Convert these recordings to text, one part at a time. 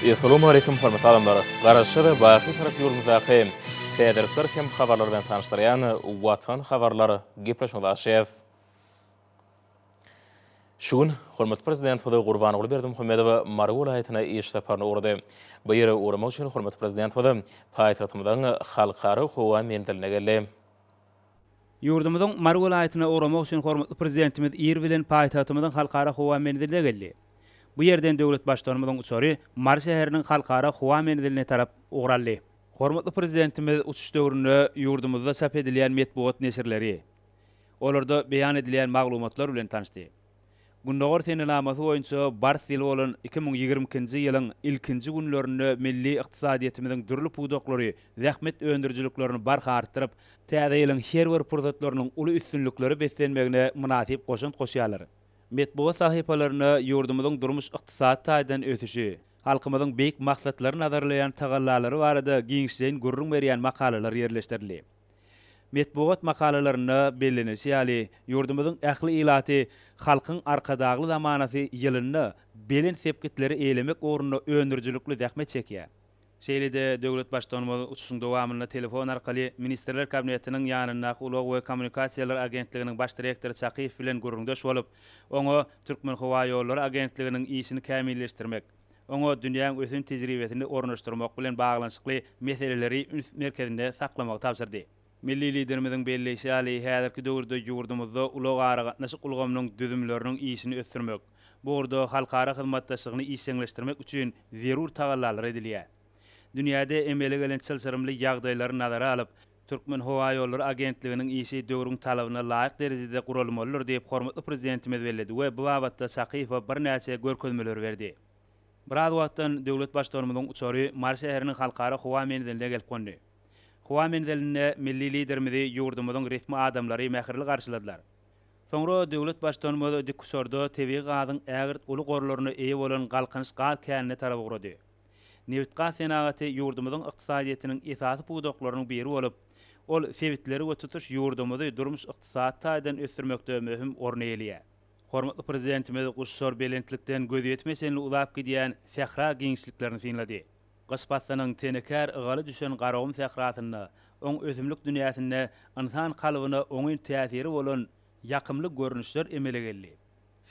Essalawmaleýkim hormatly adamlar! Garaşsyz, baky Tarap ýurdumyzdaky täzelikler hem habarlar bilen tanyşdyrýan Watan habarlar gepleşigimizi açýas. Şu gün hormatly Prezidentimiz Gurbanguly Berdimuhamedow Mary welaýatyna iş saparyna ugrady. Bu ýere ugramak üçin hormatly Prezidentimiz paýtagtymyzyň Halkara howa menziline geldi. Ýurdumyzyň Mary welaýatyna ugramak üçin hormatly Prezidentimiz ir bilen paýtagtymyzyň Halkara howa menziline geldi. Bu ýerden döwlet Baştutanymyzyň uçary Mary şäheriniň Halkara howa menziline tarap ugur aldy. Hormatly Prezidentimiz uçuş döwründe ýurdumyzda çap edilýän metbugat neşirleri, olarda beýan edilýän maglumatlar bilen tanyşdy. Gündogar senenamasy boýunça bars ýyly bolan 2022-nji ýylyň ilkinji günlerinde milli ykdysadyýetimiziň dürli pudaklary zähmet öndürijiliklerini barha artdyryp, täze ýylyň her bir pursatlarynyň uly üstünliklere beslenmegine mynasyp goşant goşýarlar. Metbugat sahypalarynda ýurdumyzyň durmuş-ykdysady taýdan ösüşi, halkymyzyň beýik maksatlary nazarlaýan tagallalary barada giňişleýin gürrüň berýän makalalar ýerleşdirildi. Metbugat makalalarynda bellenilişi ýaly, ýurdumyzyň ähli ilaty Halkyň Arkadagly zamanasy ýylynda belent sepgitleri eýelemek ugrunda öndürijilikli zähmet çekýär. Şeýle-de döwlet Baştutanymyz uçuşyň dowamynda telefon arkaly Ministrler Kabinetiniň ýanyndaky Ulag we kommunikasiýalar agentliginiň baş direktory Çakyýew bilen gürrüňdeş bolup, oňa Türkmenhowaýollary agentliginiň işini kämilleşdirmek, oňa dünýäň ösen tejribesini ornaşdyrmak bilen baglanyşykly meseleleri üns merkezinde saklamagy tabşyrdy. Milli Liderimiziň belleýşi ýaly, häzirki döwürde ýurdumyzda ulag-aragatnaşyk ulgamynyň düzümleriniň işini ösdürmek, bu ugurda halkara hyzmatdaşlygyny işjeňleşdirmek üçin zerur tagallalar edilýär. Dünýäde emele gelen çylşyrymly ýagdaýlary nazara alyp, Türkmenhowaýollary agentliginiň işi döwrüň talabyna laýyk derejede guralmalydyr diýip, hormatly Prezidentimiz belledi we bu babatda Çakyýewe birnäçe görkezmeleri berdi. Biraz wagtdan döwlet Baştutanymyzyň uçary Mary şäheriniň Halkara howa menziline gelip gondy. Howa menzilinde milli Liderimizi ýurdumyzyň resmi adamlary mähirli garşyladylar. Soňra döwlet Baştutanymyz dikuçarda tebigy gazyň ägirt uly gorlaryna eýe bolan Galkynyş gaz känine tarap ugrady. Nebitgaz senagaty ýurdumyzyň ykdysadyýetiniň esasy pudaklarynyň biri bolup, ol sebitleri we tutuş ýurdumyzy durmuş-ykdysady taýdan ösdürmekde möhüm orun eýeleýär. Hormatly Prezidentimiz guşlar belentlikden gözýetime çenli uzap gidýän sähra giňişliklerini synlady. Gyş paslynyň tenekar ygaly düşen Garagum sährasynda, oň ösümlik dünýäsinde ynsan kalbyna oňyn täsiri bolan ýakymly görnüşler emele geldi.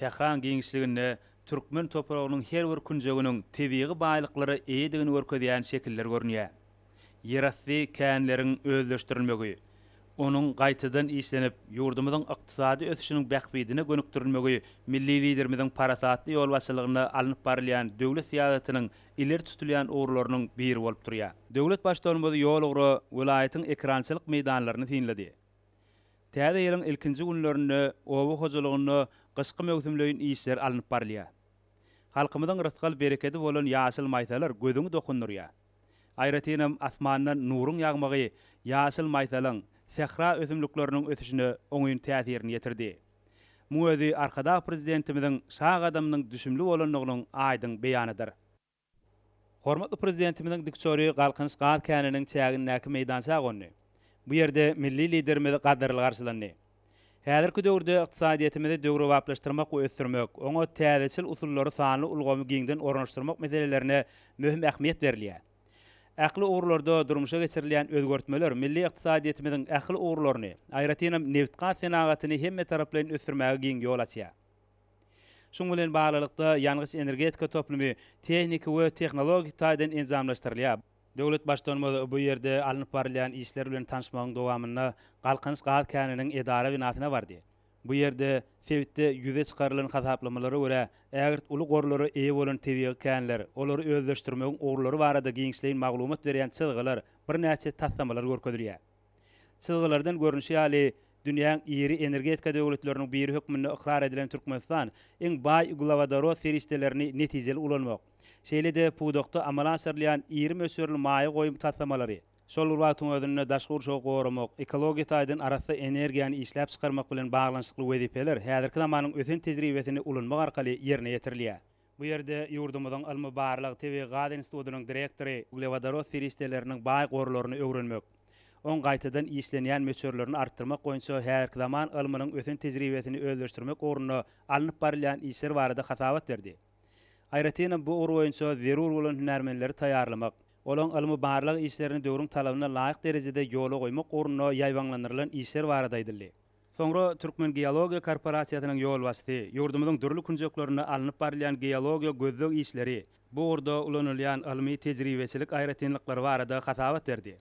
Sähraň giňişliginde türkmen topragynyň her bir künjeginiň tebigy baýlyklara eýedigini görkezýän şekiller görünýär. Ýerasty känleriň özleşdirilmegi, onuň gaýtadan işlenip, ýurdumyzyň ykdysady ösüşiniň bähbidine gönükdirilmegi milli Liderimiziň parasatly ýolbaşçylygynda alnyp barylýan döwlet syýasatynyň ileri tutulýan ugurlarynyň biri bolup durýar. Döwlet Baştutanymyz ýolugra welaýatyň ekerançylyk meýdanlaryny synlady. Täze ýylyň ilkinji günlerinde oba hojalygynda gyşky möwsümleýin işler alnyp barylýar. Halkymyzyň rysgal-berekedi bolan ýaşyl maýsalar gözüňi dokundyrýar. Aýratynam, asmandan nuruň ýagmagy ýaşyl maýsalyň, sähra ösümlikleriniň ösüşine oňyn täsirini ýetirdi. Muň özi Arkadag Prezidentimiziň şa gadamynyň düşümli bolandygynyň aýdyň beýanydyr. Hormatly Prezidentimiziň dikuçary Galkynyş gaz käniniň çägindäki meýdança gondy. Bu ýerde milli Liderimiz gadyrly garşylandy. Häzirki döwürde ykdysadyýetimizi döwrebaplaşdyrmak we ösdürmek, oňa täzeçil usullary, sanly ulgamy giňden ornaşdyrmak meselelerine möhüm ähmiýet berilýär. Ähli ugurlarda durmuşa geçirilýän özgertmeler milli ykdysadyýetimiziň ähli ugurlaryny, aýratynam nebitgaz senagatyny hemmetaraplaýyn ösdürmäge giň ýol açýar. Şunuň bilen baglylykda, ýangyç-energetika toplumy tehniki we tehnologik taýdan enjamlaşdyrylýar. Döwlet Baştutanymyz bu ýerde alnyp barylýan işler bilen tanyşmagyň dowamynda Galkynyş gaz käniniň edara binasyna bardy. Bu ýerde sebitde ýüze çykarylan hasaplamalara görä, ägirt uly gorlara eýe bolan tebigy känler, olary özleşdirmegiň ugurlary barada giňişleýin maglumat berýän çyzgylar, birnäçe taslamalar görkezilýär. Çyzgylardan görnüşi ýaly, dünýäň iri energetika döwletleriniň biri hökmünde ykrar edilen Türkmenistan iň baý uglewodorod serişdelerini netijeli ulanmak, şeýle-de pudakda amala aşyrylýan iri möçberli maýa goýum taslamalary, şol bir wagtyň özünde daşky gurşawy goramak, ekologiýa taýdan arassa energiýany işläp çykarmak bilen baglanyşykly wezipeler häzirki zamanyň ösen tejribesini ulanmak arkaly ýerine ýetirilýär. Bu ýerde ýurdumyzyň Ylmy-barlag tebigy gaz institutynyň direktory uglewodorod serişdeleriniň baý gorlaryny öwrenmek, oň gaýtadan işlenýän möçberlerini artdyrmak boýunça häzirki zaman ylmynyň ösen tejribesini özleşdirmek ugrunda alnyp barylýan işler barada hasabat berdi. Aýratynam bu ugur boýunça zerur bolan hünärmenleri taýýarlamak, olaryň ylmy-barlag işlerini döwrüň talabyna laýyk derejede ýola goýmak ugrunda ýaýbaňlandyrylan işler barada aýdyldy. Soňra Türkmengeologiýa korporasiýasynyň ýolbaşçysy ýurdumyzyň dürli künjeklerinde alnyp barylýan geologiýa gözleg işleri, bu ugurda ulanylýan ylmy-tejribeçilik aýratynlyklary barada hasabat berdi.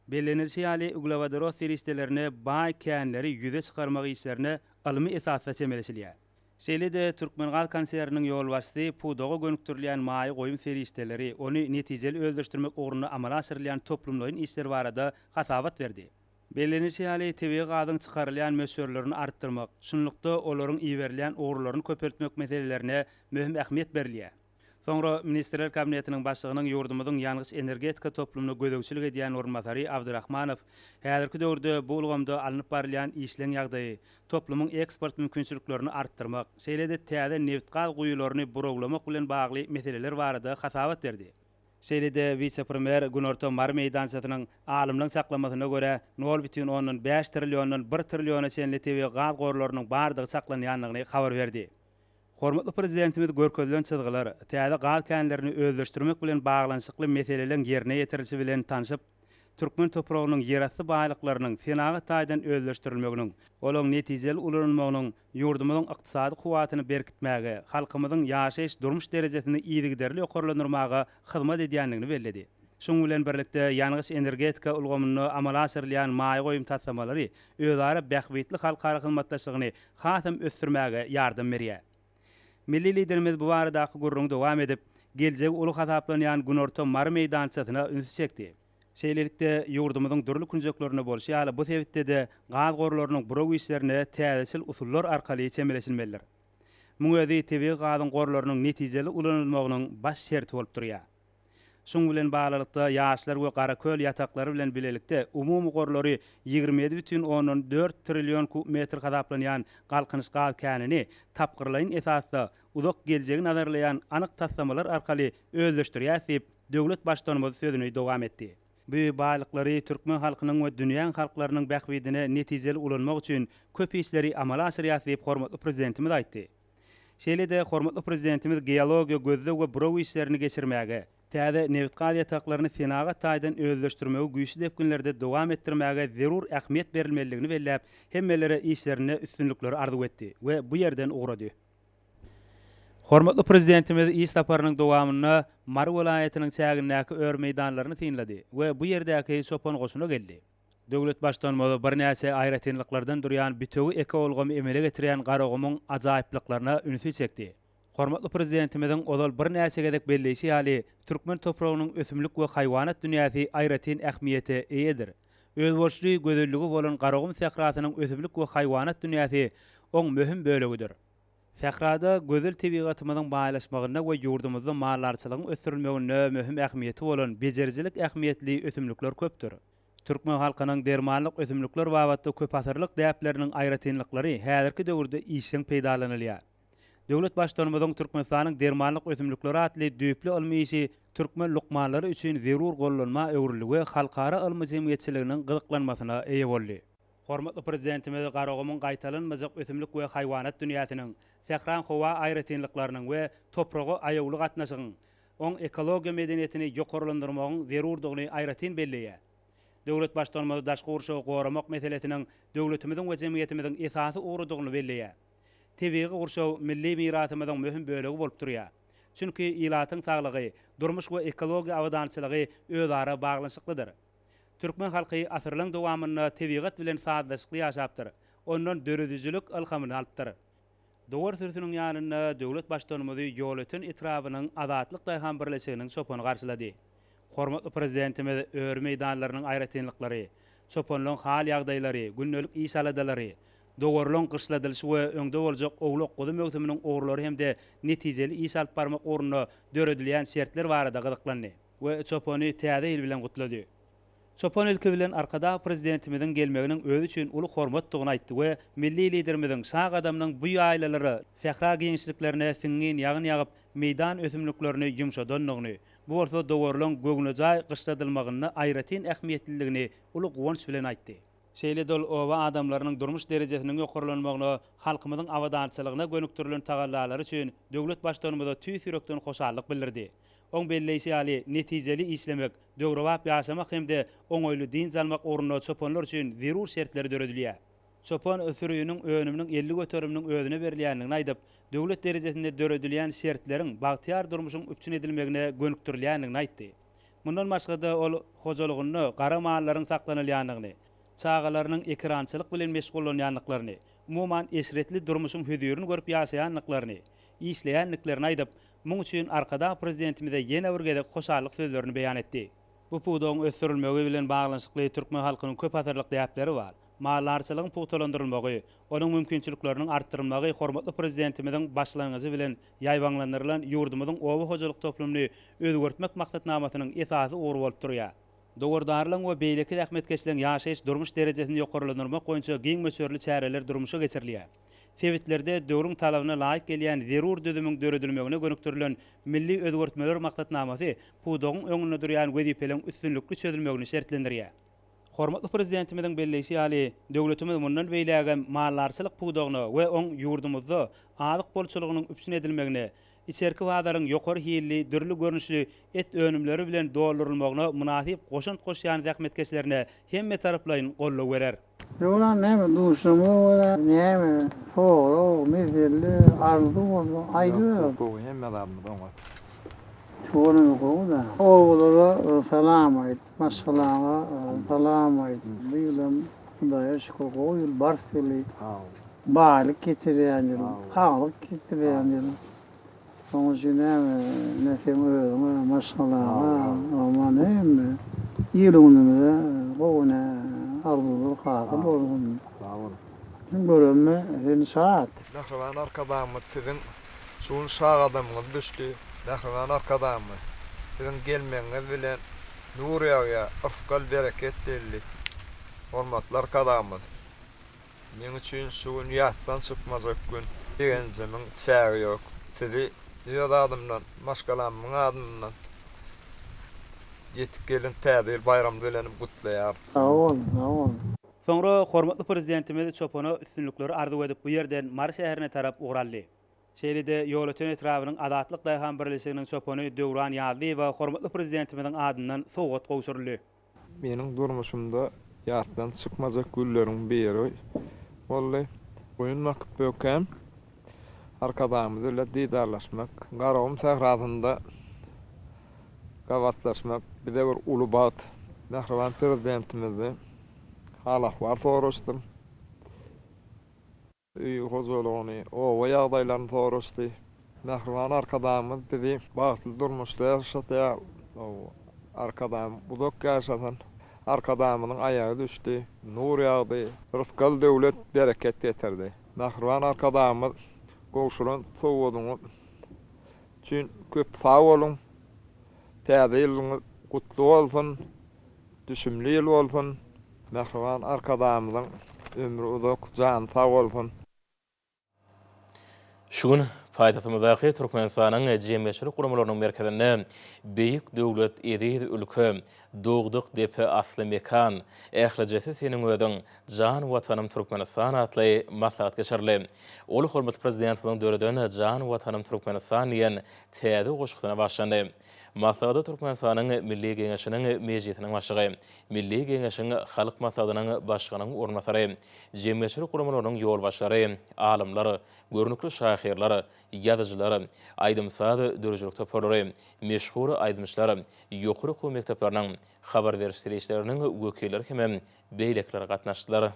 Bellenilişi ýaly, uglewodorod serişdelerine baý känleri ýüze çykarmak işlerine ylmy esasda çemeleşilýär. Şeýle-de Türkmengaz konserniniň ýolbaşçysy pudaga gönükdirilýän maýa goýum serişdeleri, ony netijeli özleşdirmek ugrunda amala aşyrylýan toplumlaýyn işler barada hasabat berdi. Bellenilişi ýaly, tebigy gazyň çykarylýan möçberlerini artdyrmak, şunlukda, olaryň iberilýän ugurlaryny köpeltmek meselelerine möhüm ähmiýet berilýär. Soňra Ministrler Kabinetiniň Başlygynyň ýurdumyzyň ýangyç-energetika toplumyna gözegçilik edýän orunbasary Abdyrahmanow häzirki döwürde bu ulgamda alnyp barylýan işleň ýagdaýy, toplumyň eksport mümkinçiliklerini artdyrmak, şeýle-de täze nebitgaz guýularyny burawlamak bilen bagly meseleler barada hasabat berdi. Şeýle-de wise-premýer Günorta Mary meýdançasynyň alymlaryň çaklamasyna görä, nol bütin ondan bäş trilliondan bir trilliona çenli tebigy gaz gorlarynyň bardygy çaklanýandygyny habar berdi. Hormatly Prezidentimiz görkezilen çyzgylar, täze gaz känlerini özleşdirmek bilen baglanyşykly meseleleň ýerine ýetirilişi bilen tanşyp, türkmen topragynyň ýerasty baýlyklarynyň senagat taýdan özleşdirilmeginiň, olaň netijeli ulanylmagynyň ýurdumyzyň ykdysady kuwwatyny berkitmäge, halkymyzyň ýaşaýyş-durmuş derejesini yzygiderli ýokarlandyrmaga hyzmat edýändigini belledi. Şunuň bilen birlikde, ýangyç-energetika ulgamynda amala aşyrylýan maýa goýum taslamalary özara bähbitli halkara hyzmatdaşlygyny hasam ösdürmäge ýardam berýär. Milli Liderimiz bu baradaky gürrüňi dowam edip, geljegi uly hasaplanýan Günorta Mary meýdançasyna ünsi çekdi. Şeýlelikde, ýurdumyzyň dürli künjeklerinde bolşy ýaly, bu sebitde-de gaz gorlarynyň buraw işlerine täzeçil usullar arkaly çemeleşilmelidir. Muň özi tebigy gazyň gorlarynyň netijeli ulanylmagynyň baş şerti bolup durýar. Şuň bilen baglylykda, Ýaşlar we Garaköl ýataklary bilen bilelikde umumy gorlary 27,4 trillion kub metr hasaplanýan Galkynyş gaz känini tapgyrlaýyn esasda, uzak geljegi nazarlaýan anyk taslamalar arkaly özleşdirýäris diýip, döwlet Baştutanymyz sözüni dowam etdi. Bu baýlyklary türkmen halkynyň we dünýäň halklarynyň bähbidine netijeli ulanmak üçin köp işleri amala aşyrýas diýip, hormatly Prezidentimiz aýtdy. Şeýle-de hormatly Prezidentimiz geologiýa gözleg we buraw işlerini geçirmäge, täze nebitgaz ýataklaryny senagat taýdan özleşdirmegi güýçli depginlerde dowam etdirmäge zerur ähmiýet berilmelidigini belläp, hemmelere işlerinde üstünlikleri arzuw etdi we bu ýerden ugrady. Hormatly Prezidentimiz iş saparynyň dowamynda Mary welaýatynyň çägindäki öri meýdanlaryny synlady we bu ýerdäki çopan goşuna geldi. Döwlet Baştutanymyz birnäçe aýratynlyklardan durýan bitewi ekoulgamy emele getirýän Garagumuň ajaýyplyklaryna ünsi çekdi. Hormatly Prezidentimiziň ozal birnäçe gezek belleýşi ýaly, türkmen topragynyň ösümlik we haýwanat dünýäsi aýratyn ähmiýete eýedir. Özboluşly gözelligi bolan Garagum sährasynyň ösümlik we haýwanat dünýäsi oň möhüm bölegidir. Sährada gözel tebigatymyzyň baýlaşmagynda we ýurdumyzda maldarçylygyň ösdürilmeginde möhüm ähmiýeti bolan bejerijilik ähmiýetli ösümlikler köpdür. Türkmen halkynyň dermanlyk ösümlikler babatda köpasyrlyk däpleriniň aýratynlyklary häzirki döwürde işjeň peýdalanylýar. Döwlet Baştutanymyzyň Türkmenistanyň dermanlyk ösümlikleri atly düýpli ylmy işi türkmen lukmanlary üçin zerur gollanma öwrüldi we halkara ylmy jemgyýetçiliginiň gyzyklanmasyna eýe boldy. Hormatly Prezidentimiz Garagumuň gaýtalanmajak ösümlik we haýwanat dünýäsiniň, sähraň howa aýratynlyklarynyň we topraga aýawly gatnaşygyň, oň ekologiýa medeniýetini ýokarlandyrmagyň zerurdygyny aýratyn belleýär. Döwlet Baştutanymyz daşky gurşawy goramak meselesiniň döwletimiziň we jemgyýetimiziň esasy ugrudygyny belleýär. Tebigy gurşaw milli mirasymyzyň möhüm bölegi bolup durýar. Çünki ilatyň saglygy, durmuş we ekologiýa abadançylygy özara baglanyşyklydyr. Türkmen halky asyrlaryň dowamynda tebigat bilen sazlaşykly ýaşapdyr, ondan döredijilik ylhamyny alypdyr. Dowar sürüsiniň ýanynda döwlet Baştutanymyzy Ýolöten etrabynyň Azatlyk daýhan birleşiginiň çopany garşylady. Hormatly Prezidentimiz öri meýdanlarynyň aýratynlyklary, çopanlaryň hal-ýagdaýlary, gündelik iş aladalary, dowarlaryň gyşladylyşy we öňde boljak owlak-guzy möwsüminiň ugurlary hem-de netijeli iş alyp barmak ugrunda döredilýän şertler barada gyzyklandy. We çopany Täze ýyl bilen gutlady. Çopan ilki bilen Arkadag Prezidentimiziň gelmeginiň özi üçin uly hormatdygyny aýtdy we milli Liderimiziň şa gadamynyň bu ýaýlalara, sähra giňişliklerine siňňin ýagyn ýagyp, meýdan ösümliklerini ýumşadandygyny, bu bolsa dowarlaryň göwnejaý gyşladylmagynda aýratyn ähmiýetliligini uly guwanç bilen aýtdy. Şeýle-de ol oba adamlarynyň durmuş derejesiniň ýokarlanmagyna, halkymyzyň abadançylygyna gönükdirilen tagallalary üçin döwlet Baştutanymyza tüýs ýürekden hoşallyk bildirdi. Oň belleýşi ýaly, netijeli işlemek, döwrebap ýaşamak hem-de oňaýly dynç almak ugrunda çopanlar üçin zerur şertler döredilýär. Çopan süriniň önüminiň 50 göteriminiň özüne berilýändigini aýdyp, döwlet derejesinde döredilýän şertleriň bagtyýar durmuşyň üpjün edilmegine gönükdirilýändigini aýtdy. Mundan başga-da, ol hojalygynda gara mallaryň saklanylýandygyny, çagalarynyň ekerançylyk bilen meşgullanýandyklaryny, umuman, eşretli durmuşyň hözirini görüp ýaşaýandyklaryny, işleýändiklerini aýdyp, muň üçin Arkadag Prezidentimize ýene bir gezek hoşallyk sözlerini beýan etdi. Bu pudagyň ösdürilmegi bilen baglanyşykly türkmen halkynyň köp asyrlyk däpleri bar. Maldarçylygyň pugtalandyrylmagy, onuň mümkinçilikleriniň artdyrylmagy hormatly Prezidentimiziň başlangyjy bilen ýaýbaňlandyrylan ýurdumyzyň oba hojalyk toplumyny özgertmek maksatnamasynyň esasy ugry bolup durýar. Dowardarlaryň we beýleki zähmetkeşleriň ýaşaýyş-durmuş derejesini ýokarlandyrmak boýunça giň möçberli çäreler durmuşa geçirilýär. Sebitlerde döwrüň talabyna laýyk gelýän zerur düzümiň döredilmegine gönükdirilen Milli özgertmeler maksatnamasy pudagyň öňünde durýan wezipeleriň üstünlikli çözülmegini şertlendirýär. Hormatly Prezidentimiziň belleýşi ýaly, döwletimiz mundan beýlägem maldarçylyk pudagyna we oň ýurdumyzda azyk bolçulygynyň üpjün edilmegine, içerki bazaryň ýokary hilli dürli görnüşli et önümleri bilen doldurylmagyna mynasyp goşant goşýan zähmetkeşlerine hemmetaraplaýyn goldaw berer. Döwran näme duşamyza görä näme sorag, mesele, arzuw bolsa aýdyber. Ýok gowy hemme zadymyz oňat. Tüweleme gowy-da. Obalara salam aýt. Maşgalaňa salam aýt. Bu ýylam Hudaýa şükür gowy ýyl, bars ýyly. Baýlyk getirýän ýyl, saglyk getirýän ýyl. Şonuň üçin näme, ine seň özüňe, maşgalaňa, aman hemme il-günümize gowy ine arzuwlar hasyl bolsun. Sag boluň. Görenime seni şat. Mähriban Arkadagymyz siziň şu gün şa gadamyňyz düşdi. Mähriban Arkadagymyz siziň gelmegiňiz bilen nur ýagýar, yrsgal-bereket geldi. Hormatly Arkadagymyz! Meň üçin şu gün ýatdan çykmajak gün. Begenjimiň çägi ýok. Sizi öz adymdan, maşgalamyň adyndan ýetip gelen Täze ýyl baýramy bilenem gutlaýaryn. Sag bol, sag bol. Soňra hormatly Prezidentimiz çopana üstünlikleri arzuw edip bu ýerden Mary şäherine tarap ugur aldy. Şeýle-de Ýolöten etrabynyň Azatlyk daýhan birleşiginiň çopany Döwran Ýazlyýewe hormatly Prezidentimiziň adyndan sowgat gowşuryldy. Meniň durmuşymda ýatdan çykmajak günleriň biri boldy. Goýun bakyp ýörkäm, Arkadagymyz bilen didarlaşmak, Garagum sährasynda gabatlaşmak bize bir uly bagt. Mähriban Prezidentimizden hal-ahwal soraşdym. Öý hojalygyny, oba ýagdaýlaryny soraşdy. Mähriban Arkadagymyz bizi bagtly durmuşda ýaşadýar. Arkadagym uzak ýaşasyn! Arkadagymyzyň aýagy düşdi, nur ýagdy, rysgal-döwlet, bereket getirdi. Mähriban Arkadagymyz gowşuran sowgadyňyz üçin köp sag boluň! Täze ýylyňyz gutly bolsun! Düşümli ýyl bolsun! Mähriban Arkadagymyzyň ömri uzak, jany sag bolsun! Şu gün paýtagtymyzdaky Türkmenistanyň Jemgyýetçilik guramalarynyň merkezinde Beýik döwlet, eziz ülke, dogduk depe, asly mekan, ählijesi seniň özüň, jan Watanym Türkmenistan atly maslahat geçirildi. Ol hormatly Prezidentimiziň döreden Jan Watanym Türkmenistan diýen täze goşgusyna bagyşlandy. Maslahata Türkmenistanyň Milli Geňeşiniň Mejlisiniň Başlygy, Milli Geňeşiň Halk Maslahatynyň Başlygynyň orunbasary, jemgyýetçilik guramalarynyň ýolbaşçylary, alymlar, görnükli şahyrlar, ýazyjylar, aýdym-saz döredijilik toparlary, meşhur aýdymçylar, ýokary okuw mekdepleriniň, habar beriş serişdeleriniň wekilleri hemem beýlekiler gatnaşdylar.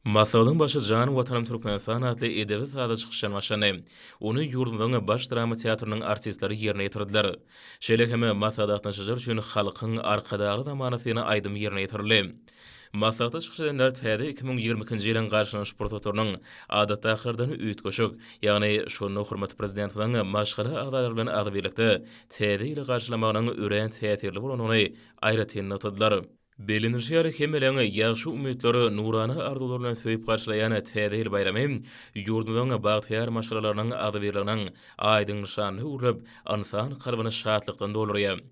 Maslahatyň başy Jan Watanym Türkmenistan atly edebi-sazly çykyşdan başlandy. Ony ýurdumyzyň Baş drama teatrynyň artistleri ýerine ýetirdiler. Şeýle hem maslahata gatnaşyjylar üçin Halkyň Arkadagly zamanasy aýdymy ýerine ýetirildi. Maslahatda çykyş edenler täze 2022-nji ýylyň garşylanyş pursatlarynyň adatdakylardan üýtgeşik, ýagny şonda hormatly Prezidentimiziň maşgala agzalary bilen agzybirlikde Täze ýyly garşylamagynyň örän täsirli bolandygyny aýratyn nygtadylar. Bellenilişi ýaly, hemmeleň ýagşy umytlar, nurana arzuwlar bilen söýüp garşylaýan Täze ýyl baýramy ýurdumyzyň bagtyýar maşgalalarynyň agzybirliginiň aýdyň nyşanyna öwrülip, ynsan kalbyny şatlykdan doldurýar.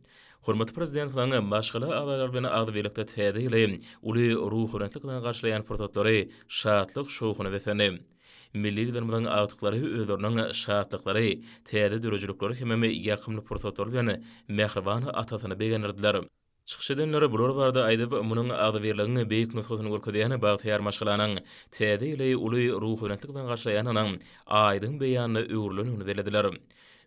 Hormatly Prezidentimiziň maşgala agzalary bilen agzybirlikde Täze ýyly uly ruhubelentlik bilen garşylaýan pursatlary şatlyk-şowhuna beslendi. Milli Liderimiziň agtyklary özleriniň şatlyklary, täze döredijilikleri hemem ýakymly pursatlary bilen mähriban atasyny begendirdiler. Çykyş edenler bular barada aýdyp, munuň agzybirligiň beýik nusgasyny görkezýän bagtyýar maşgalanyň Täze ýyly uly ruhubelentlik bilen garşylaýanynyň aýdyň beýanyna öwrülendigini bellediler.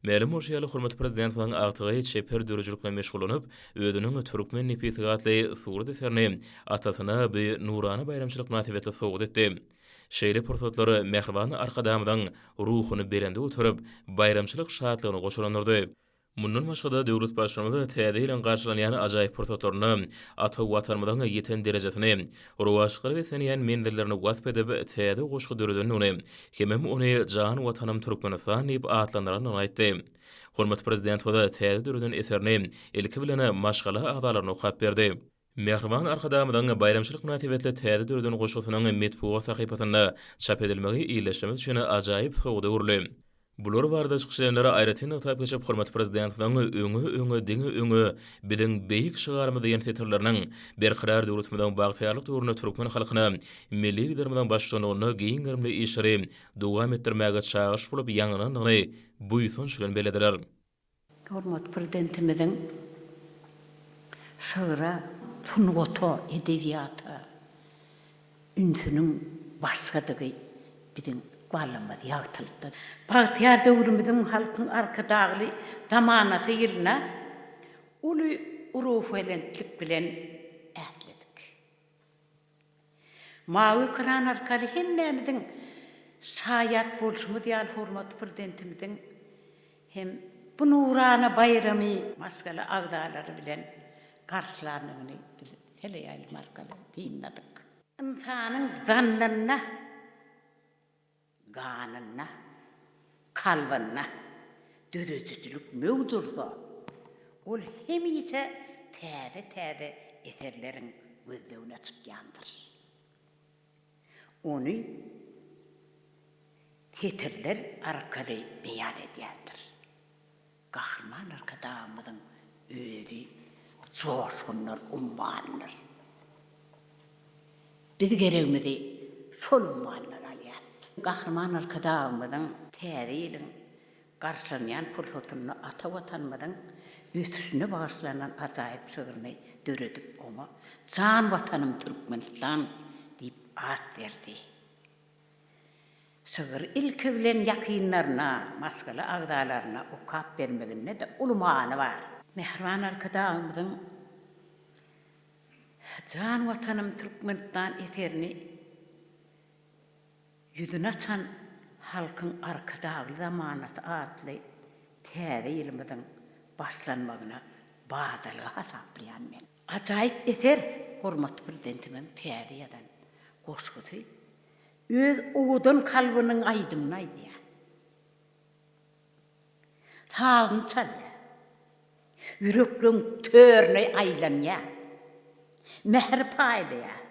Mälim bolşy ýaly, hormatly Prezidentimiziň agtygy çeper döredijilik bilen meşgullanyp, özüniň Türkmen nepisligi atly surat eserini atasyna bu nurana baýramçylyk mynasybetli sowgat etdi. Şeýle pursatlar mähriban Arkadagymyzyň ruhuny belende göterip, baýramçylyk şatlygyny goşalandyrdy. Mundan başga-da, döwlet Baştutanymyz Täze ýylyň garşylanýan ajaýyp pursatlarynda ata Watanymyzyň ýeten derejesini, rowaçlyklara beslenýän menzillerini wasp edip, täze goşgy döredendigini hemem ony Jan Watanym Türkmenistan diýip atlandyrandygyny aýtdy. Hormatly Prezidentimiz täze döreden eserini ilki bilen maşgala agzalaryna okap berdi. Mähriban Arkadagymyzyň baýramçylyk mynasybetli täze döreden goşgusynyň metbugat sahypasynda çap edilmegi ildeşlerimiz üçin ajaýyp sowgada öwrüldi. Bular barada çykyş edenler aýratyn nygtap geçip, hormatly Prezidentimiziň Öňe, öňe, diňe öňe, biziň beýik şygarymyz diýen setirleriniň Berkarar döwletimiziň bagtyýarlyk döwründe türkmen halkyna Milli Liderimiziň baştutanlygynda giň gerimli işleri dowam etdirmäge çagyryş bolup ýaňlanandygyny buýsanç bilen bellediler. Hormatly Prezidentimiziň şygra, sungata, edebiýata ünsüniň başgadygy biziň ykbalymyzy ýagtyltdy. Bagtyýar döwrümiziň Halkyň Arkadagly zamanasy ýylyna uly ruhubelentlik bilen ätledik. Mawy ekran arkaly hemmämiziň şaýat bolşumyz ýaly hormatly Prezidentimiziň hem bu nurana baýramy maşgala agzalary bilen garşylandygyny biz teleýaýlym arkaly synladyk. Ynsanyň zannynda Ganynda, kalbynda döredijilik möwç ursa, ol hemişe täze-täze eserleriň gözlegine çykýandyr. Ony setirler arkaly beýan edýändir. Gahryman Arkadagymyzyň özi joşgunlar ummanydyr. Biz geregimizi şol ummandan alýarys. Gahryman Arkadagymyzyň Täze ýylyň garşylanýan pursatynda ata Watanymyzyň ösüşine bagyşlanan ajaýyp şygryny döredip, oňa Jan Watanym Türkmenistan diýip at berdi. Şygyry ilki bilen ýakynlaryna, maşgala agzalaryna okap bermeginde-de uly many bar. Mähriban Arkadagymyzyň Jan Watanym Türkmenistan eserini ýüzüni açan Halkyň Arkadagly zamanasy atly täze ýylymyzyň başlanmagyna badalga hasaplaýan men. Ajaýyp eser hormatly Prezidentimiziň täze ýazan goşgusy Öz owadan kalbynyň aýdymyny aýdýar. Sazyny çalýar. Ýürekleň törüne aýlanýar. Mähir paýlaýar.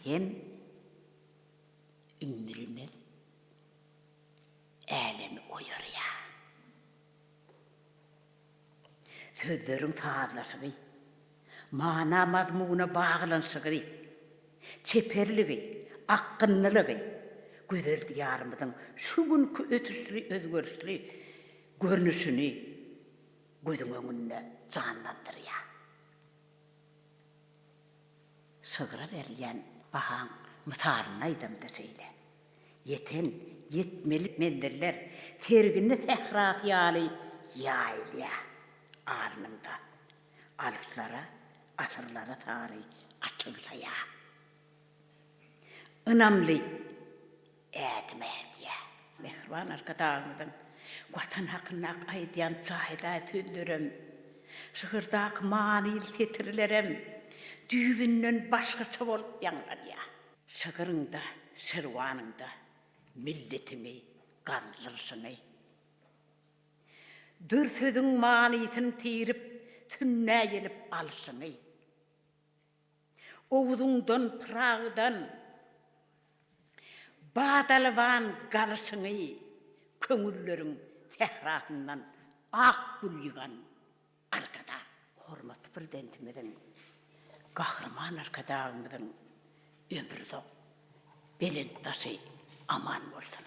Hem ümmülmez älemi oýarýar. Sözleriň sazlaşygy, mana-mazmuna baglanyşygy, çeperligi, akgynlylygy gözel Diýarymyzyň şu günki ösüşli, özgerişli görnüşini gözüň öňünde janlandyrýar. Şygra berilýän bahaň mysalyny aýdamda şeýle. Ýeten, ýetmeli menziller sergini sährasy ýaly ýaýylýar alnyňda. Alyslara, asyrlara sary atygsaýar. Ynamly ädim ädýär. Mähriban Arkadagymyzyň Watan hakyndaky aýdýan jaýdaý sözlerem, şygyrdaky manyly setirlerem düýbünden başgaça bolup ýaňlanýar. Şygryňda, şirwanyňda milletiňi galdyryşyňy. Dür sözüň manysyny tirip, sünnä ýelip alşyňy. Owzuňdan, Pyragydan badalban galyşyňy, köňülleriň sährasyndan ak gül ýygan. Arkadag! Hormatly Prezidentimiziň, Gahryman Arkadagymyzyň ömri uzak, belent daşy aman bolsun!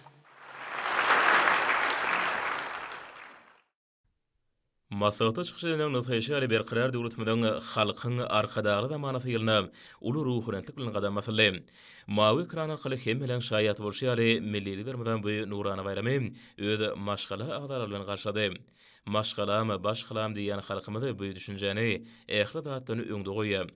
Maslahatda çykyş edenleriň nygtaýşy ýaly, Berkarar döwletimiziň Halkyň Arkadagly zamanasy ýylynda uly ruhubelentlik bilen gadam basyldy. Mawy ekran arkaly hemmeleriň şaýaty bolşy ýaly, milli Liderimiz bu nurana baýramy öz maşgala agzalary bilen garşylady. Maşgalam, baş galam diýýän halkymyz bu düşünjäni ähli zatdan öňde goýýar.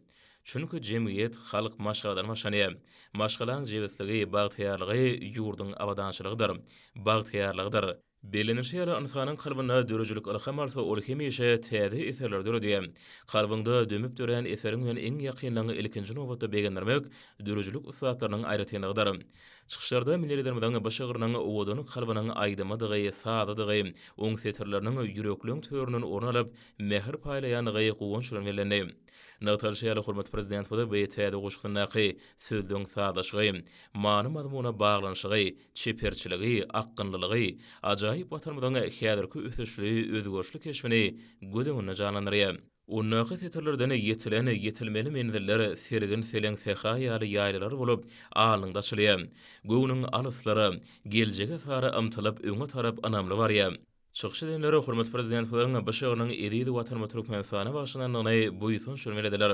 Çünki jemgyýet, halk maşgaladan başlanýar. Maşgalaň jebisligi, bagtyýarlygy ýurduň abadançylygydyr, bagtyýarlygydyr. Bellenilişi ýaly, ynsanyň kalbynda döredijilik ylham alsa, ol hemişe täze eserleri döredýär. Kalbyňda dömüp dörän eseriň bilen iň ýakynlaryňy ilkinji nobatda begendirmek döredijilik ussatlarynyň aýratynlygydyr. Çykyşlarda milli Liderimiziň bu şygrynyň owadan kalbynyň aýdymydygy, sazydygy, oň setirleriniň ýürekleň töründen orun alyp, mähir paýlaýandygy guwanç bilen bellendi. Nygtalyşy ýaly, hormatly Prezidentimiz bu täze goşgusyndaky sözleň sazlaşygy, many-mazmuna baglanyşygy, çeperçiligi, akgynlylygy ajaýyp Watanymyzyň häzirki ösüşli, özgerişli keşbini göz öňünde janlandyrýar. Ondaky setirlerden ýetilen, ýetilmeli menziller sergin-seleň sähra ýaly ýaýlalar bolup, alnyňda açylýar. Göwnüň alyslara, geljege sary ymtylyp, öňe tarap ynamly barýar. Çykyş edenler hormatly Prezidentimiziň bu şygrynyň eziz Watanymyz Türkmenistana bagyşlanandygyny buýsanç bilen bellediler.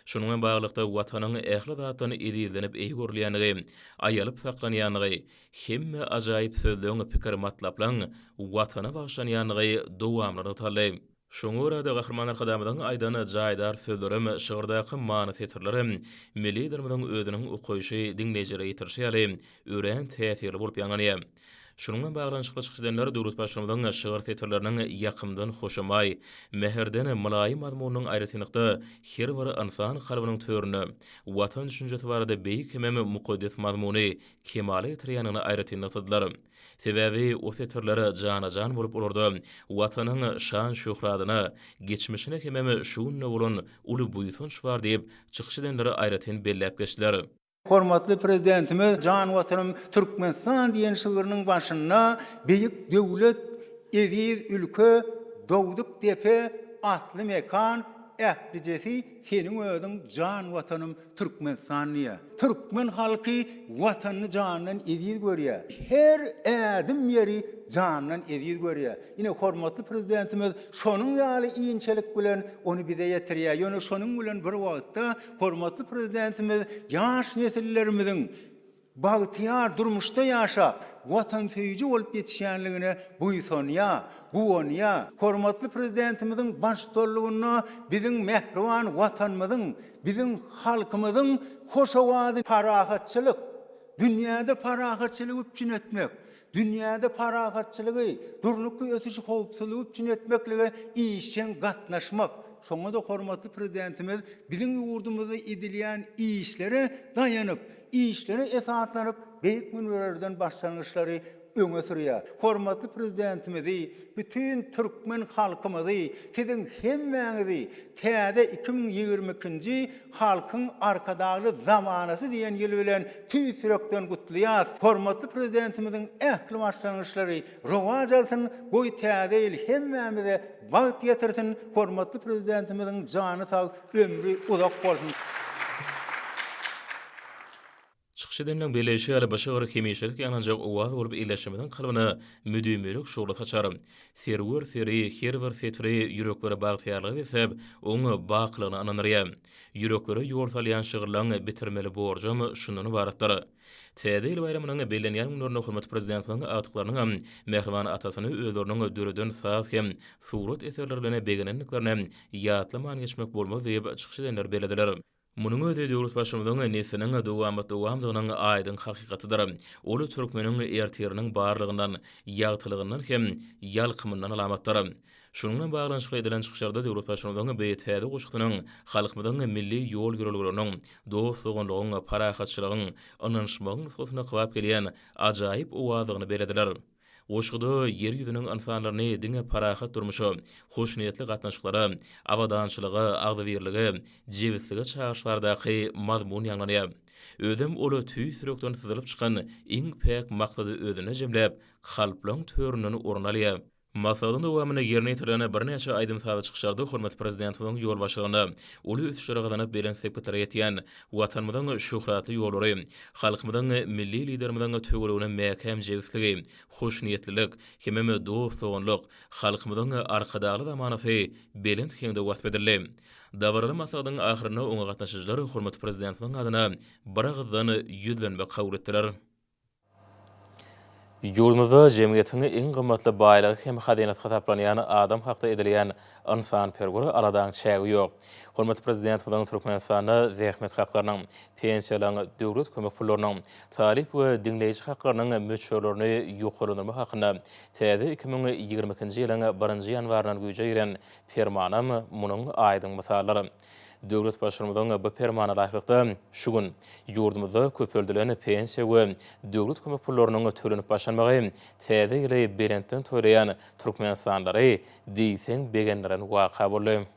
Şunuň bilen baglylykda, Watanyň ähli zatdan ezizlenip eý görülýändigi, aýalyp saklanýandygy, hemme ajaýyp sözleň, pikir-matlaplaň Watana bagyşlanýandygy dowamly nygtaldy. Şoňa görä-de, Gahryman Arkadagymyzyň aýdan jaýdar sözlerem, şygyrdaky many setirlerem Milli Liderimiziň özüniň okaýşy, diňleýjilere ýetirişi ýaly, örän täsirli bolup ýaňlanýar. Şunuň bilen baglanyşykly çykyş edenler döwlet Baştutanymyzyň şygyr setirleriniň ýakymdan hoşamaý, mähirden mylaýym mazmunynyň aýratynlykda her bir ynsan kalbynyň töründe Watan düşünjesi barada beýik hemem mukaddes mazmuny kemala getirýändigini aýratyn nygtadylar. Sebäbi o setirler jana-jan bolup olarda Watanyň şan-şöhradyna, geçmişine hemem şu gününe bolan uly buýsanç bar diýip, çykyş edenler aýratyn belläp geçdiler. Hormatly Prezidentimiz Jan Watanym Türkmenistan diýen şygrynyň başynda Beýik döwlet, eziz ülke, dogduk depe, asly mekan, ählijesi seniň özüň jan Watanym Türkmenistan diýýär. Türkmen halky Watanyny jandan eziz görýär. Her ädim ýeri jandan eziz görýär. Ine, hormatly Prezidentimiz şonuň ýaly inçelik bilen ony bize ýetirýär. Ýöne şonuň bilen bir wagtda Hormatly Prezidentimiz ýaş nesillerimiziň bagtyýar durmuşda ýaşap, watansöýüji bolup ýetişýänligine buýsanýar, guwanýar. Hormatly Prezidentimiziň baştutanlygynda biziň mähriban Watanymyzyň, biziň halkymyzyň hoş owazy parahatçylyk, dünýäde parahatçylygy üpjün etmek, Dünýäde parahatçylygy, durnukly ösüşi, howpsuzlygy üpjün etmeklige işjeň gatnaşmak, şoňa-da hormatly Prezidentimiz biziň ýurdumyzda edilýän işlere daýanyp, işlere esaslanyp beýik münberlerden başlangyçlary öňe sürýär. Hormatly Prezidentimizi, bütin türkmen halkymyzy, siziň hemmäňizi täze 2022-nji Halkyň Arkadagly zamanasy diýen ýyl bilen tüýs ýürekden gutlaýas. Hormatly Prezidentimiziň ähli başlangyçlary rowaç alsyn, goý täze ýyl hemmämize bagt getirsin, hormatly Prezidentimiziň jany sag, ömri uzak bolsun! Çykyş edenleň belleýşi ýaly, bu şygyr hemişelik ýaňlanjak owaz bolup ildeşlerimiziň kalbyna müdimilik şugla saçar. Serwer seri, her bir setiri ýürekleri bagtyýarlyga besläp, oň bakylygyna ynandyrýar. Ýüreklere ýol salýan şygyrlaň bitirmeli borjam şundan ybaratdyr. Täze ýyl baýramynyň bellenýän günlerinde hormatly Prezidentimiziň agtyklarynyňam mähriban atasyny özleriniň döreden saz hem surat eserleri bilen begenendiklerini ýatlaman geçmek bolmaz diýip, çykyş edenler bellediler. Munuň özi döwlet Baştutanynyň nesliniň dowamat-dowamdygynyň aýdyň hakykatydyr. Ol türkmeniň ertiriniň barlygyndan, ýagtylygyndan hem ýalkymyndan alamatdyr. Şunuň bilen baglanyşykly edilen çykyşlarda döwlet Baştutanymyzyň bu täze goşgusynyň halkymyzyň milli ýol-ýörelgeleriniň, dost-doganlygyň, parahatçylygyň, ynanyşmagyň nusgasyna kybap gelýän ajaýyp owazdygyny bellediler. Goşguda Ýer ýüzüniň ynsanlaryny diňe parahat durmuşa, hoşniýetli gatnaşyklara, abadançylyga, agzybirlige, jebislige çagyryş baradaky mazmun ýaňlanýar. Özem ol tüýs ýürekden syzylyp çykan iň päk maksady özünde jemläp, kalplaň töründen orun alýar. Maslahatyň dowamynda ýerine ýetirilen birnäçe aýdym-sazly çykyşlarda hormatly Prezidentimiziň ýolbaşçylygynda uly ösüşleri gazanyp belent sepgitlere ýetýän Watanymyzyň şöhratly ýollary, halkymyzyň Milli Liderimiziň töweregine mäkäm jebisligi, hoşniýetlilik hemem dost-doganlyk, halkymyzyň Arkadagly zamanasy belent heňde wasp edildi. Dabaraly maslahatyň ahyrynda oňa gatnaşyjylar hormatly Prezidentimiziň adyna biragyzdan ýüzlenme kabul etdiler. Ýurdumyzda jemgyýetiň iň gymmatly baýlygy hem hazynasy hasaplanýan adam hakda edilýän ynsanperwer aladaň çägi ýok. Hormatly Prezidentimiziň Türkmenistanda zähmet haklarynyň, pensiýalaryň, döwlet kömek pullarynyň, talyp we diňleýji haklarynyň möçberlerini ýokarlandyrmak hakynda täze 2022-nji ýylyň birinji ýanwaryndan güýje giren Permanam munuň aýdyň mysalydyr. Döwlet Baştutanymyzyň bu Permana laýyklykda, şu gün ýurdumyzda köpeldilen pensiýa we döwlet kömek pullarynyň tölenip başlanmagy Täze ýyly belentden toýlaýan türkmenistanlylary diýseň begendiren waka boldy.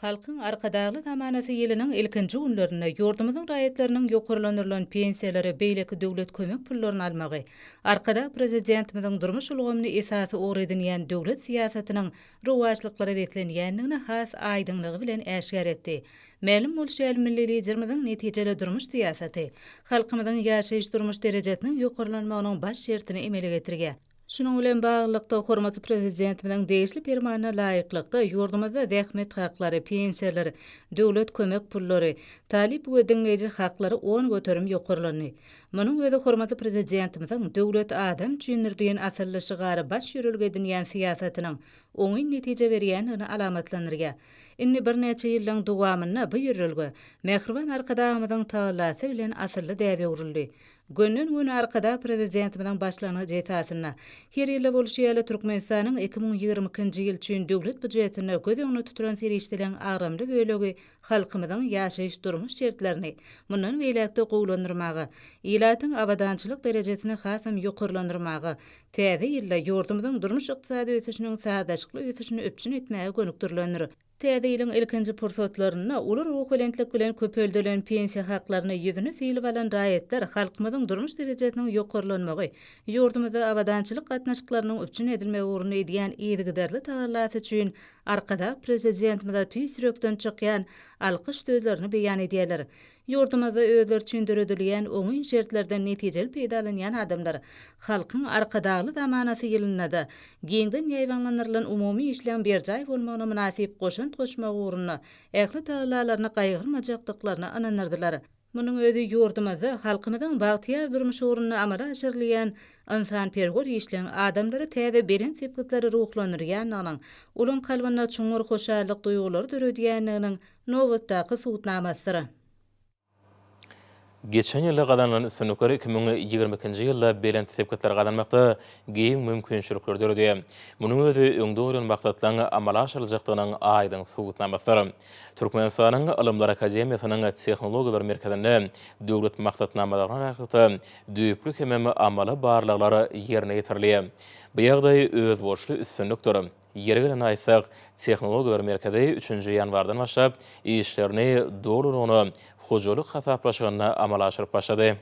Halkyň Arkadagly zamanasy ýylynyň ilkinji günlerinde ýurdumyzyň raýatlarynyň ýokarlandyrylan pensiýalary, beýleki döwlet kömek pullaryny almagy Arkadag Prezidentimiziň durmuş ulgamyny esasy ugur edinýän döwlet syýasatynyň rowaçlyklara beslenýändigini has aýdyňlygy bilen äşgär etdi. Mälim bolşy ýaly, milli Liderimiziň netijeli durmuş syýasaty halkymyzyň ýaşaýyş-durmuş derejesiniň ýokarlanmagynyň baş şertini emele getirýär. Şunuň bilen baglylykda, hormatly Prezidentimiziň degişli Permanyna laýyklykda, ýurdumyzda zähmet haklary, pensiýalar, döwlet kömek pullary, talyp we diňleýji haklary 10% ýokarlandy. Munuň özi hormatly Prezidentimiziň Döwlet adam üçindir diýen asylly şygary baş ýörelge edinýän syýasatynyň oňyn netije berýändigini alamatlandyrýar. Indi birnäçe ýyllaryň dowamynda bu ýörelge mähriban Arkadagymyzyň tagallasy bilen asylly däbe öwrüldi. Gönden-göni Arkadag Prezidentimiziň başlangyjy esasynda, her ýylda bolşy ýaly Türkmenistanyň 2022-nji ýyl üçin Döwlet býujetinde göz öňünde tutulan serişdeleriň agramly bölegi halkymyzyň ýaşaýyş-durmuş şertlerini mundan beýläk-de gowulandyrmaga, ilatyň abadançylyk derejesini hasam ýokarlandyrmaga, täze ýylda ýurdumyzyň durmuş-ykdysady ösüşiniň sazlaşykly ösüşini üpjün etmäge gönükdirilendir. Täze ýylyň ilkinji pursatlarynda uly ruhubelentlik bilen köpeldilen pensiýa haklaryny ýüzüne sylyp alan raýatlar halkymyzyň durmuş derejesiniň ýokarlanmagy, ýurdumyzda abadançylyk gatnaşyklarynyň üpjün edilmegi ugrunda edýän yzygiderli tagallasy üçin Arkadag Prezidentimize tüýs ýürekden çykýan alkyş sözlerini beýan edýärler. Ýurdumyzda özleri üçin döredilýän oňyn şertlerden netijeli peýdalanýan adamlar Halkyň Arkadagly zamanasy ýylynda-da giňden ýaýbaňlandyrylan umumy işleň berjaý bolmagyna mynasyp goşant goşmak ugrunda ähli tagallalaryny gaýgyrmajakdyklaryna ynandyrdylar. Munuň özi ýurdumyzda halkymyzyň bagtyýar durmuşy ugrunda amala aşyrylýan ynsanperwer işleň adamlary täze belent sepgitlere ruhlandyrýandygynyň, olaň kalbynda çuňňur hoşallyk duýgulary döredýändiginiň nobatdaky subutnamasydyr. Geçen ýylda gazanylan üstünlikler 2022-nji ýylda belent sepgitleri gazanmakda giň mümkinçilikleri döredýär. Munuň özi öňde goýlan maksatlaryň amala aşyryljakdygynyň aýdyň subutnamasydyr. Türkmenistanyň Ylymlar akademiýasynyň Tehnologiýalar merkezinde döwlet maksatnamalaryna laýyklykda düýpli hemem amaly barlaglar ýerine ýetirilýär. Bu ýagdaý özboluşly üstünlikdir. Ýeri gelende aýtsak, Tehnologiýalar merkezi üçünji ýanwardan başlap işlerini dolulygyna hojalyk hasaplaşygynda amala aşyryp başlady.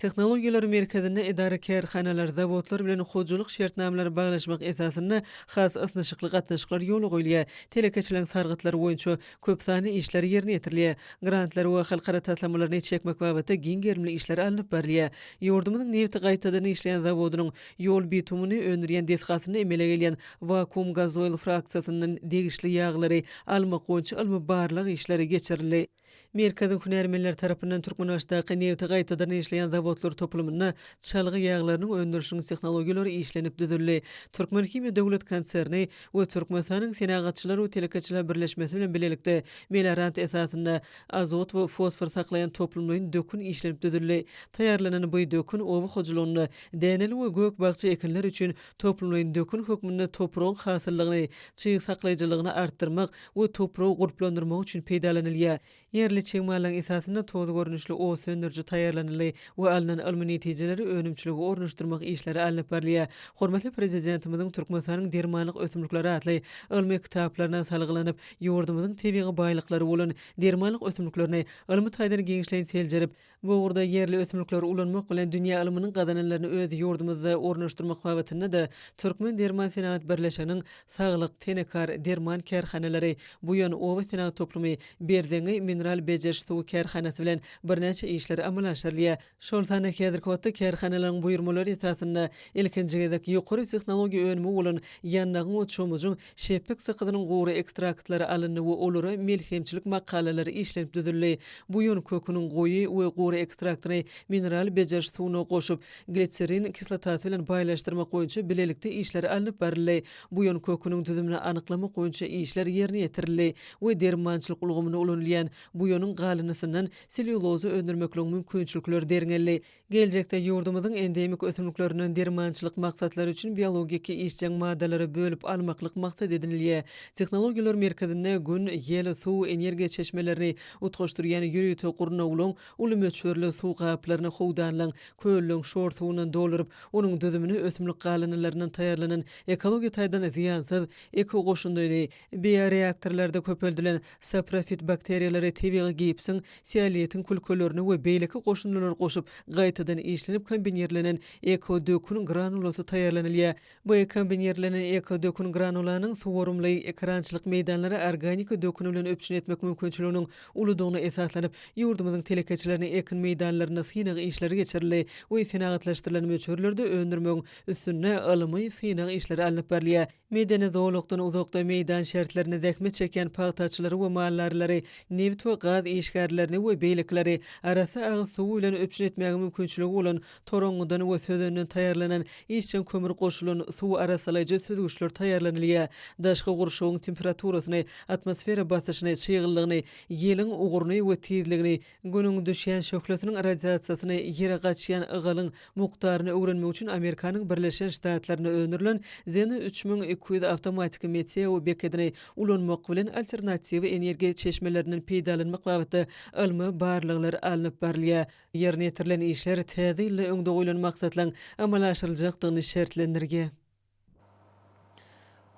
Tehnologiýalar merkezinde edara-kärhanalar, zawodlar bilen hojalyk şertnamalary baglaşmak esasynda has ysnyşykly gatnaşyklar ýola goýulýar. Telekeçiligiň sargytlary boýunça köp sanly işler ýerine ýetirilýär. Grantlar we halkara taslamalaryny çekmek babatda giň gerimli işler alnyp barylýar. Ýurdumyzyň nebti gaýtadan işleýän zawodynyň ýol bitumyny öndürýän desgasynda emele gelýän wakuum gazoýl fraksiýasyndan degişli ýaglary almak boýunça ylmy-barlag işleri geçirildi. Merkeziň hünärmenleri tarapyndan Türkmenbaşydaky nebti gaýtadan işleýän zawodlar toplumynda çalgy ýaglarynyň öndürilişiniň tehnologiýalary işlenip düzüldi. Türkmenhimiýa döwlet konserni we Türkmenistanyň Senagatçylar we telekeçiler birleşmesi bilen bilelikde meliorant esasynda azot we fosfor saklaýan toplumlaýyn dökün işlenip düzüldi. Taýýarlanan bu dökün oba hojalygynda däneli we gök-bakja ekinler üçin toplumlaýyn dökün hökmünde topragyň hasyllygyny, çyg saklaýjylygyny artdyrmak we topragy gurplandyrmak üçin peýdalanylýar. Ýerli çig mallaryň esasynda toz görnüşli ot söndüriji taýýarlanyldy we alnan ylmy netijeleri önümçilige ornaşdyrmak işleri alnyp barylýar. Hormatly Prezidentimiziň Türkmenistanyň dermanlyk ösümlikleri atly ylmy kitaplaryna salgylanyp, ýurdumyzyň tebigy baýlyklary bolan dermanlyk ösümliklerini ylmy taýdan giňişleýin seljerip, Bu ugurda ýerli ösümlikleri ulanmak bilen dünýä ylmynyň gazananlaryny öz ýurdumyzda ornaşdyrmak babatynda-da Türkmen derman-senagat birleşiginiň Saglyk, Tenekar derman kärhanalary, Buýan oba senagat toplumy, Berzeňňi mineral bejeriş suwy kärhanasy bilen birnäçe işler amala aşyrylýar. Şol sanda häzirki wagtda kärhanalaryň buýurmalary esasynda ilkinji gezek ýokary tehnologiýa önümi bolan ýandagyň we çomujyň şepbik sykyzynyň gury ekstraktlary alyndy we olara melhemçilik makalalary işlenip düzüldi. Buýan köküniň goýy we gury ekstraktyny mineral bejeriş suwuna goşup, gliserin kislotasy bilen baýlaşdyrmak boýunça bilelikde işler alnyp baryldy. Buýan köküniň düzümini anyklamak boýunça işler ýerine ýetirildi we dermançylyk ulgamynda ulanylýan buýanyň galyndysyndan selýuloza öndürmekligiň mümkinçilikleri derňeldi. Geljekde ýurdumyzyň endemik ösümliklerinden dermançylyk maksatlary üçin biologiki işjeň maddalary bölüp almaklyk maksat edinilýär. Tehnologiýalar merkezinde Gün, ýel, suw energiýa çeşmelerini utgaşdyrýan ýörite gurnawlaň uly möçberli suw gaplaryny howdanlaň, kölleň şor suwundan dolduryp, onuň düzümine ösümlik galyndylaryndan taýýarlanan ekologiýa taýdan zyýansyz eko-goşundyny, Bioreaktorlarda köpeldilen saprofit bakteriýalary tebigy gipsiň, seolitiň külkelerini we beýleki goşundylary goşup, gaýtadan işlenip kombinirlenen eko-dökün granulasy taýýarlanylýar. Bu kombinirlenen eko-dökün granulanyň suwarymly ekerançylyk meýdanlary organiki dökün bilen üpjün etmek mümkinçiliginiň uludygyna esaslanyp, ýurdumyzyň telekeçilerine ekin meýdanlarynda synag işleri geçirildi we senagatlaşdyrylan möçberlerde öndürmegiň üstünde ylmy synag işleri alnyp barylýar. Medeni zolakdan uzakda meýdan şertlerinde zähmet çekýän pagtaçylary we maldarlary, nebit we gaz işgärlerini we beýlekileri arassa agyz suwy bilen üpjün etmäge mümkinçiligi bolan toraňňydan we sözenden taýýarlanan işjeň kömür goşulan suw arassalaýjy süzgüçler taýýarlanylýar. Daşky gurşawyň temperaturasyny, atmosfera basyşyny, çyglylygyny, ýeliň ugruny we tizligini, Günüň düşýän şöhlesiniň radiasiýasyny ýere gaçýan ygalyň mukdaryny öwrenmek üçin Amerikanyň Birleşen Ştatlarynda öndürilen Zeno 3200 awtomatiki meteo bekedini ulanmak bilen alternatiw energiýa çeşmelerinden peýdalanmak babatda ylmy barlaglar alnyp barylýar. Ýerine ýetirilen işler täze ýylda öňde goýlan maksatlaryň amala aşyryljakdygyny şertlendirýär.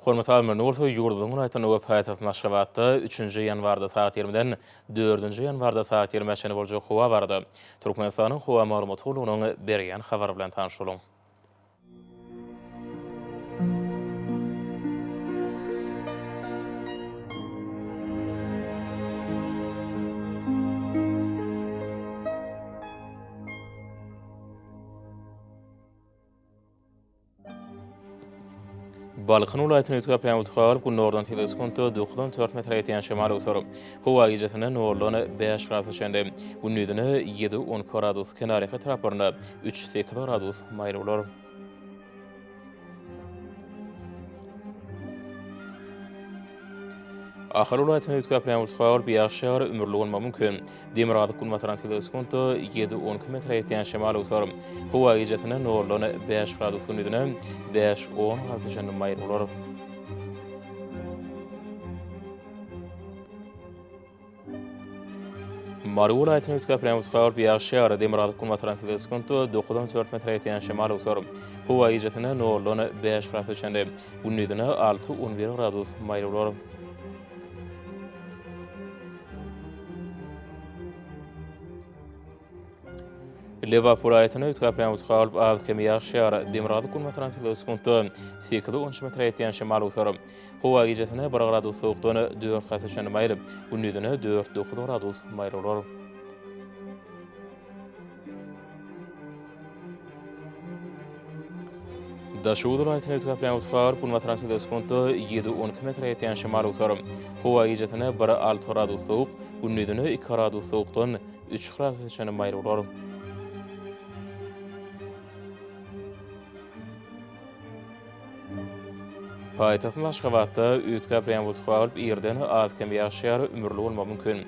Hormatly alymlar, bolsa ýurdumyzyň welaýatlarynda we paýtagtymyz Aşgabatda üçünji ýanwarda sagat ýigrimiden dördünji ýanwarda sagat ýigrimä çenli boljak howa barada Türkmenistanyň Howa maglumat gullugynyň berýän habary bilen tanyş boluň. Balkan welaýatyny üýtgäp ýaňyltgy galyp, günordan tizligi sekuntda dokuzdan dört metre ýetýän şemal öwser. Howa gijesine noldan bäş gradusa çenli, gündizine ýedi, 12 gradus, kenarýaka etraplarynda üç, sekiz gradus maýyl bolar. Ahal welaýatynda üýtgäp ýaňyltgy galyp, ýagyş ýagar, ümürli bolmagy mümkin. Demirgazyk-günbatardan tizligi sekuntda ýedi-on iki metre ýetýän şemal öwser. Howa gijesine noldan bäş gradus gündizine bäş-on gradusa çenli maýyl bolar. Mary welaýatynda üýtgäp ýaňyltgy galyp, ýagyş ýagar. Demirgazyk-günbatardan tizligi sekuntda dokuzdan dört metre ýetýän şemal öwser. Howa gijesine noldan bäş gradusa çenli, gündizine alty-on bir gradus maýyl bolar. Lebap welaýatynda üýtgäp ýaňyltgy galyp, az-kem ýagyş ýagar. Demirgazyk-günbatardan tizligi sekuntda sekiz-on üç metre ýetýän şemal öwser. Howa gijesine bir gradus sowukdan dört gradusa çenli maýyl, gündizine dört-dokuz gradus maýyl bolar. Daşoguz welaýatynda üýtgäp ýaňyltgy galyp, günbatardan tizligi sekuntda ýedi-on iki metre ýetýän şemal öwser. Howa gijesine bir alty gradus sowuk, gündizine iki gradus sowukdan üç gradusa çenli maýyl bolar. Paýtagtymyz Aşgabatda üýtgäp ýaňyltgy galyp, irden az-kem ýagyş ýagar, ümürli bolmagy mümkin.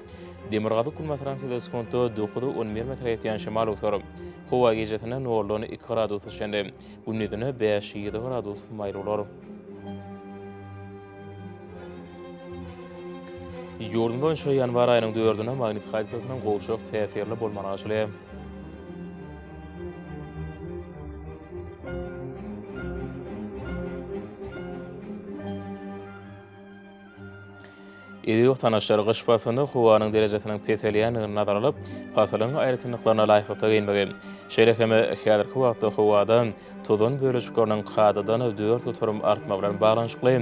Demirgazyk-günbatardan tizligi sekuntda dokuz-on bir metre ýetýän şemal öwser. Howa gijesine noldan iki gradusa çenli, gündizine bäş-ýedi gradus maýyl bolar. Ýurdumyz boýunça ýanwar aýynyň dördünde magnit hadysasynyň gowşak täsirli bolmagyna garaşylýar. Eziz watandaşlar, gyş paslynda howanyň derejesiniň peselýändigini nazara alyp, pasylyň aýratynlyklaryna laýyklykda geýinmegi, şeýle hem häzirki wagtda howada tozan bölejikleriniň kadadan 4% artmagy bilen baglanyşykly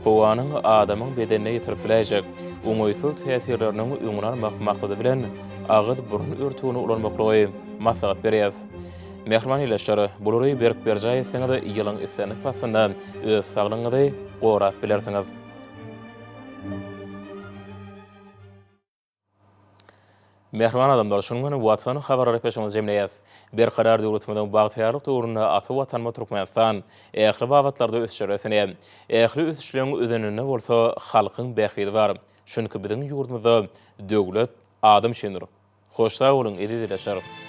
howanyň adamyň bedenine ýetirip biläýjek oňaýsyz täsirleriniň öňüni almak maksady bilen agyz-burun örtügini ulanmaklygy maslahat berýäris. Mähriban ildeşler, bulary berk berjaý etseňiz, ýylyň islendik paslynda öz saglygyňyzy gorap bilersiňiz. Mähriban adamlar, şunuň bilen Watan habarlary gepleşigimizi jemleýäs. Berkarar döwletimiziň bagtyýarlyk döwründe ata Watanymyz Türkmenistan ähli babatlarda ösüşlere ösenýär. Ähli ösüşleň özeninde bolsa halkyň bähbidi bar. Çünki biziň ýurdumyzda döwlet adam üçindir. Hoş sag boluň, eziz ildeşler!